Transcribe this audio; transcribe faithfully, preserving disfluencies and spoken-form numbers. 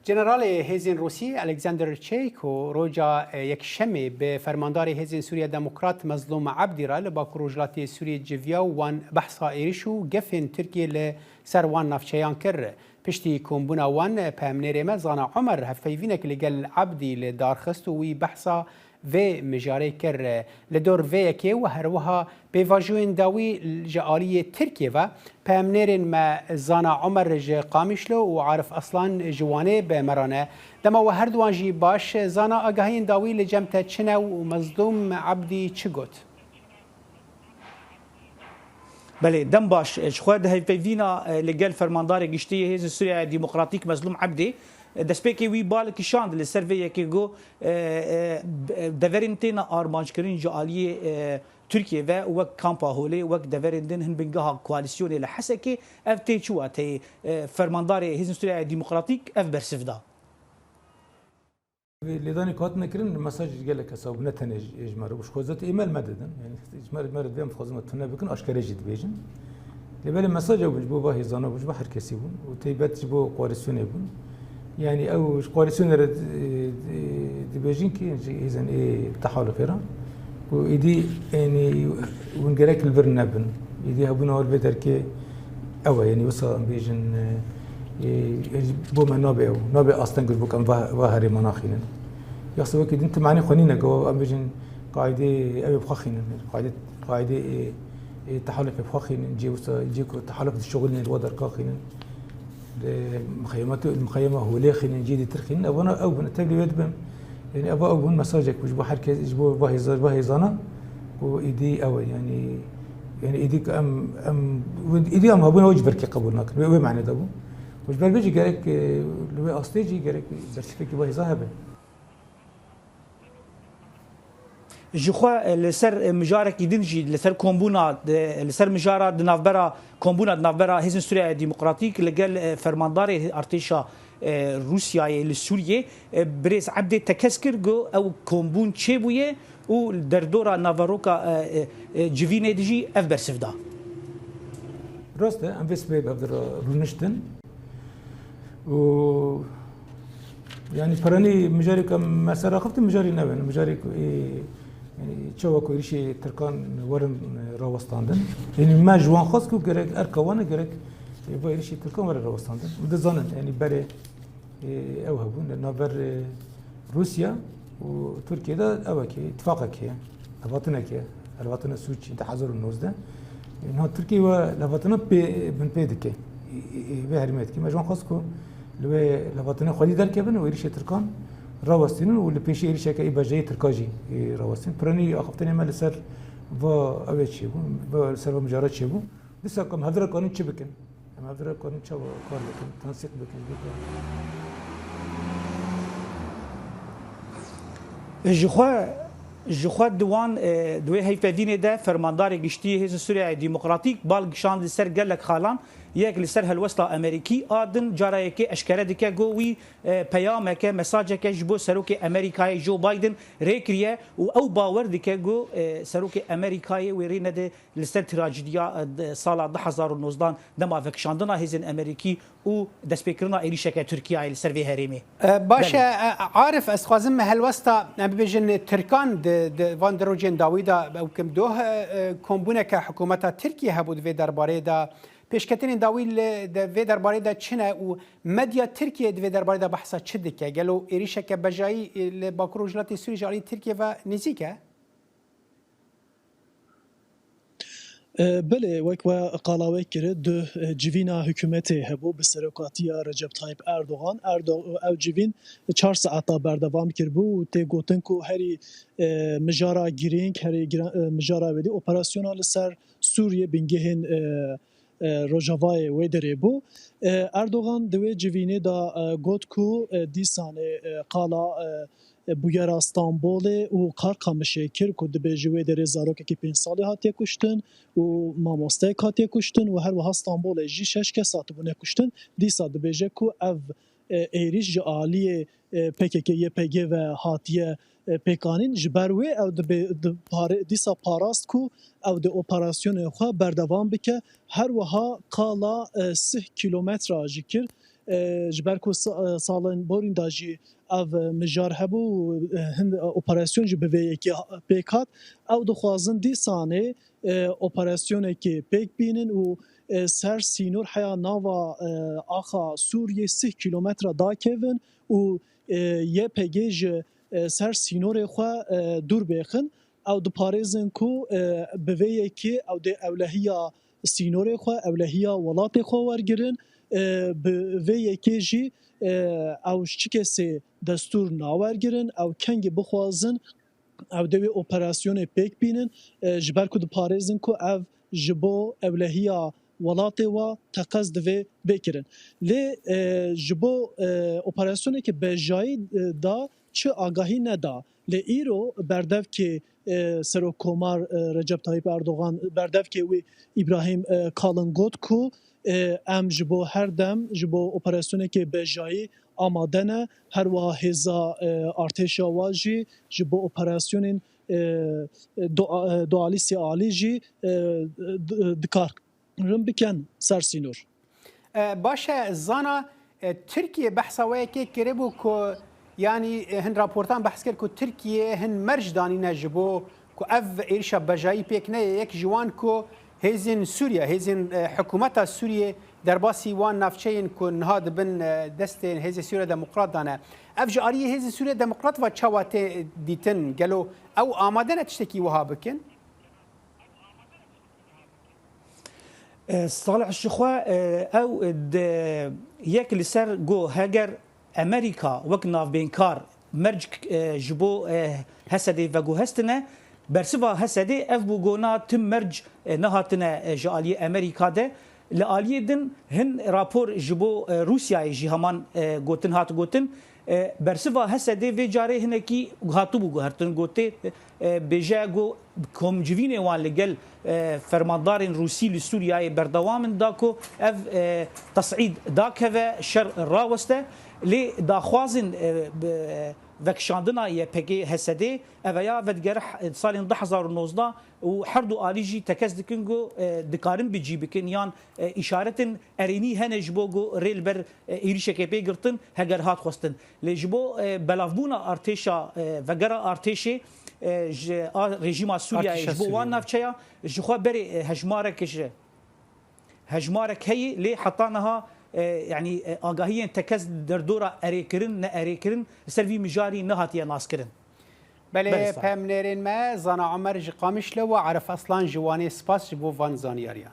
Generalê Hêzên Rûsî Alexander Çeyko roja, e, Yekşemê bi fermandarê Hêzên Sûriya Demokrat Mezlûm Ebdî re li Bakur Rojhilatê Sûriyê civiya û wan behsa êriş û gefên Tirkiyê li ser wan navçeyan kir. Piştî kombûna wan, peyamnêrê me Zana Omer hevpeyvînek li gel Ebdî li dar xist û wî behsa vê mijarê kir. Li dor vê yekê û herwiha pêvajoyên dawî ji aliyê Tirkiyê ve peyamnêrên me Zana Omer ji Qamişlo û Arif Aslan ji Wanê bi me re ne. Dema we herduwan jî baş. Zana, agahiyên dawî li cem te çi ne û Mezlûm Ebdî çi got? Belê, dem baş. Ji xwe di hevpeyvîna, e, li gel Fermandarê Giştî yê Hêzên Sûriya Demokratîk Mezlûm Ebdê, e, destpêkê wî bal kişand li ser vê yekê got, e, e, deverên têne armanckirin ji aliyê, e, Tirkiyê ve wek Kampa Holê, wek deverên din hin bingeha koalîsyonê li Hesekê, ev tê çi wateyê, e, Fermandarê Hêzên Sûriya Demokratîk ev bersiv da. Vê lêdanê ku hatine kirin, mesaj gelek hesab, ne tenê ji, ji me re. Û ji xwe zat êmel me didin. Yani, ji me re, me re divê em dixwazin me tune bikin, aşkere jî dibêjin. Lê belê mesaj ew bû, ji bo va hêzana bû, ji bo her kesî bûn. Û teybet ji bo koalîsyonê bûn. Yani, ew ji koalîsyonê re di-, di-, dibêjin ki ji hêzên ê tehalufê re. Û êdî, yani, hûn gerek li vir nebin. Êdî hebûna wan vê derkê ew e, yani, wisa em bêjin, e, e, bo me nabe ew, nabe asteng ji bo ku em va, va herêma naxînin. Yaxse wekî din tu manî xwe nîne, ku em bêjin qaîdê ew ê bi xwe xînin, qaîdê, qaîdê, e, e, tehalufê bi xwe xînin, cê wisa, cê ku tehaluf dişuxulîne li wa derka xînin. Li mixeyema tu, li mixeyema holê xînin, cê dîtir xînin, evana ew bin, tevlî wê dibin. Yani, eva ew bin mesajek bû ji bo her kes, ji bo va hêza-, va hêzana, ku êdî ew e, yani, yani, êdî ku em, em, êdî em hebûna wê ji ber kê qebûl nakin. Wê, wê mane de bû. Û ji ber vê jî gerek, e, li wê astê jî gerek bersivekî va hêza hebe. Ji xwe, e, li ser, e, mijarekî din jî, li ser kombûna, e, li ser mijara di navbera, kombûna di navbera Hêzên Sûriya Demokratîk li gel, e, fermandarê artêşa, e, Rûsyayê li Sûriyê, e, birêz Ebdê tekez kir, got ew kombûn çêbûye û li derdora naveroka, e, e, e, civînê de jî ev bersiv da. Rast e, em vê sibê bi hev re rûniştin. Û, yani, peranî mijarê ku me ser axiftin, mijarê newin. Mijarê ku ê, yani, çawa ku êrişê Tirkan werin, e, rawestandin. Yani, me ji wan xwest ku gerek erka wan e, gerek, e, va êrişê Tirkan were rawestandin. Em dizanin, yani, berê, e, ew hebûn, li navber, e, Rûsya û Tirkiye de ewekê, îtifaqekê, levhatinekê, levhatina Sûçî du hezar û nozdeh. Niha Tirkiye we levhatina pê, binpê dike. Ê, ê, ê, vê herêmê dike. Me ji wan xwest ku li wê levhatinê xwedî derkevin û êrişê Tirkan rawestînin û li pêşî êrişeke ê bejeyê Tirka jî, ê, rawestînin. Piranî axiftinê me li ser va ew ê çêbû, va, li ser va mijara çêbû. Dîsa ku em hevdira kanin çi bikin? Em hevdira kanin çawa kar bikin? Tensiq bikin, bikin. Ji xwe, ji xwe di wan, e, di wê hevpeyvînê de Fermandarê Giştî yê Hêzên Sûriya Demokratîk bal kişand li ser gelek xalan, yek li ser helwesta Amerîkî a din cara yekê eşkere dike, got wî, e, peyameke, mesajeke ji bo Serokê Amerîkayê Joe Biden rê kiriye û ew bawer dike, got, e, Serokê Amerîkayê wê rê nede li ser trajediya, e, de, sala du hezar û nozdeh dema vekişandina hêzên Amerîkî û destpêkirina êrîşeke Tirkiyeyê li ser vê herêmê. E, baş e, Belê. E, Arif, ez dixwazim helwesta, em bibêjin, Tirkan di, di van di rojên dawî de ew kim doh, e, e, kombûneke hikûmeta Tirkiyê hebû di vê derbarê de. Pêşketinên dawî li, di vê derbarê de çi ne û medya Tirkiyê di vê derbarê de behsa çi dike? Gelo êrîşeke bejayî, e, li Bakur Rojhilatê Sûriyê ji alî Tirkiyê ve nêzîk e? E, belê, wek we qala we kir, du, e, civîna hikûmetê hebû bi serokatiya Recep Tayyip Erdogan. Erdo-, ew civîn çar saeta berdewam kiribû û tê gotin ku herî, e, mijara girîng, herî gira-, e, mijara wêdî operasyona li ser Sûriyê bingehên, e, e, Rojavayê wê derê bû. E, Erdogan di wê civînê de, e, got ku, e, dîsanê, e, qala, e, e, bûyera Stenbolê û Qarqamişê kir ku dibêje wê derê zarokekî pênc salî hatiye kuştin û mamosteyek hatiye kuştin û her wiha Stenbolê jî şeş kes hatibûne kuştin. Dîsa dibêje ku ev, e, êrîş ji aliyê, e, P K K Y P G ve hatiye, e, pêkanîn. Ji ber wê ew dibê, di pare-, dîsa parast ku ew dê operasyonê xwe berdewam bike. Her wiha qala, e, sih kîlometra jî kir. E, ji ber ku sa-, e, salên borîn de jî ev, e, mijar hebû û, e, hin, e, operasyon jî bi vê yekê ha-, pêk hat. Ew dixwazin dîsanê, e, operasyonekê pêk bînin û, e, ser sînor heya nava, e, axa Sûriyê sih kîlometre dakevin û, e, Y P G ji, e, ser sînorê xwe, e, dûr bêxin. Ew diparêzin ku, e, bi vê yekê ew dê ewlehiya sînorê xwe, ewlehiya welatê xwe wergirin. E, bi vê yekê jî, e, ew ji çi kesê destûr nawergirin, ew kengê bixwazin, ew dê wê operasyonê pêk bînin, e, ji ber ku diparêzin ku ev ji bo ewlehiya welatê wa teqez divê bê kirin. Lê, e, ji bo, e, operasyoneke bejayî, e, da çi agahî neda. Lê îro berdevkê, e, Serokkomar, e, Recep Tayyip Erdogan, berdevkê wî Îbrahîm, e, Kalin got ku, e, em ji bo her dem, ji bo operasyonekê bejayî amade ne. Her wiha hêza, e, artêşa wa jî ji bo operasyonên, e, e, dua-, e, dualîsê alî jî, e, di-, dikarin bikin ser sînor. E, baş e, zana, e, Tirkiye behsa wê yekê kiribû ku, yanî, e, hin raportan behs kir ku Tirkiye hin merc danîne ji bo ku ev êrişa bejayî pêk neyê. Yek ji wan ku hêzên Sûriye, hêzên, e, hikûmeta Sûriyê derbasî wan navçeyên ku niha dibin, e, destê Hêzê Sûriye Demokrat de ne. Ev ji aliyê Hêzê Sûriye Demokrat ve çawa tê dîtin? Gelo ew amade ne tiştekî wiha bikin? E, Salih ji xwe, e, ew, e, di yek li ser got, heger Amerîka wek navbênkar merc, e, ji bo, e, Hesedê veguhestine, bersiva Hesedê ev bû, got na tim merc, e, nehatine, e, ji aliyê Amerîka de. Li aliyê din hin rapor ji bo, e, Rûsyayê jî heman, e, gotin hat gotin. E, bersiva Hesedê vê carê hinekî hatibû guhertin, gotê, e, bêje ku komcivînê wan li gel, e, fermandarên Rûsî li Sûriyeyê berdewam in, da ku ev, e, tesîd dakeve, şer raweste. Lê daxwazên, e, bi, vekişandina Y P G Hesedê, ev ya vedigere salên du hezar û nozdeh û her du alî jî tekez dikin ku, e, dikarin bi cî bikin yan, e, îşaretên erênî hene ji bo ku rê li ber, e, êrîşekê pê girtin, heger hat xwestin. Lê ji bo, e, belavbûna artêşa, e, vegera artêşê, e, ji a rejîma Sûriyeyê, Artêşa ji bo wan Sûriyê. Navçeya, ji xwe berê, e, hejmarek ji, hejmarek heye, lê heta niha, e, yanî, e, agahiyên tekez derdora erêkirin, ne erêkirin, li ser vî mijarî nehatiye naskirin. Belê, Belê, sağ ol. Pemnêrên me, Zana Omer ji Qamişlo û Arif Aslan ji Wanê, spas ji bo van zanyariyan.